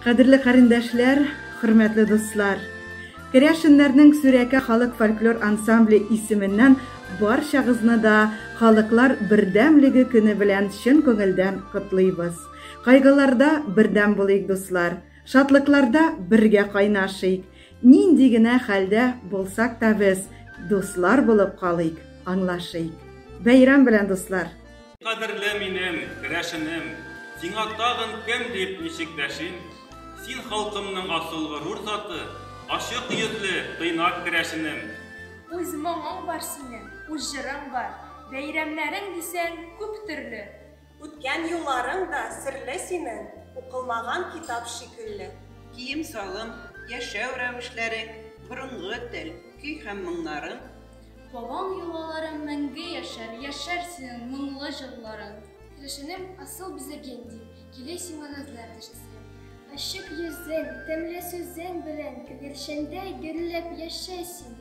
Кадерле карендәшләр, хөрмәтле дуслар! Керәшеннәрнең Сүрәкә халык фольклор ансамбле исеменнән барчагызны да Халыклар бердәмлеге көне белән чын күңелдән котлыйбыз. Кайгыларда бердәм булыйк, дуслар! Шатлыкларда бергә кайнашыйк! Нинди генә хәлдә булсак та без дуслар булып калыйк, аңлашыйк! Бәйрәм белән, дуслар! Кадерле минем, керәшенем, Сиңа тагын кем дип ничек дәшим? Син халкымның асыл горур заты, Ачык йөзле, тыйнак керәшенем. Үз моңың бар синең, үз җырың бар, Бәйрәмнәрең дисәң, күп төрле. Үткән юлларың да серле синең, Укылмаган китап шикелле. Кием-салым, яшәү рәвешләрең, Борынгы тел, көй һәм моңнарың. Бабаң йолалары мәңге яшәр, Яшәр синең моңлы җырларың. Керәшенем асыл бизәген дип, Килә сиңа назлар төшәсе. Ачык йөзең, тәмле сүзең белән Күгәрчендәй гөрләп яшә син.